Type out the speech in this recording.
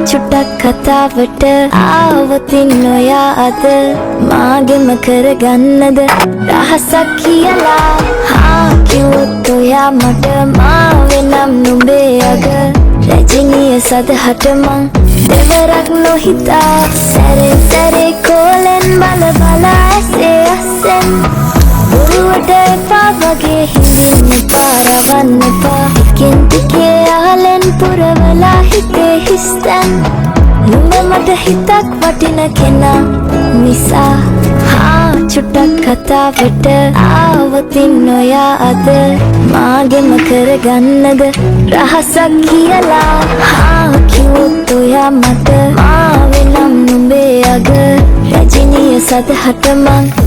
චුට්ටක් කතාවට ආවතින් ඔයා අද මාගෙම කරගන්නද රහසක් කියලා. හා කිව්වොත් ඔයා මට මාවේ නම් නුඹේ අග රජිනිය සදහට මං දෙවරක් නොහිතා සැරෙන් සැරේ කෝලෙන් බල බලා ඇසේ අස්සෙන් බොරුවට එපා වගේ හිඳින්න එපා, රවන්න එපා. ටිකෙන් ටිකේ ආලෙන් පුරවලා හිතේ හිස්තැන්. නුඹ මට හිතක් වටින කෙනා නිසා. හා චුට්ටක් කතාවට ආවතින් ඔයා අද මාගෙම කරගන්නද රහසක් කියලා. හා කිව්වොත් ඔයා මට මාවේ නම් නුඹේ අග රජිනිය සදහට මං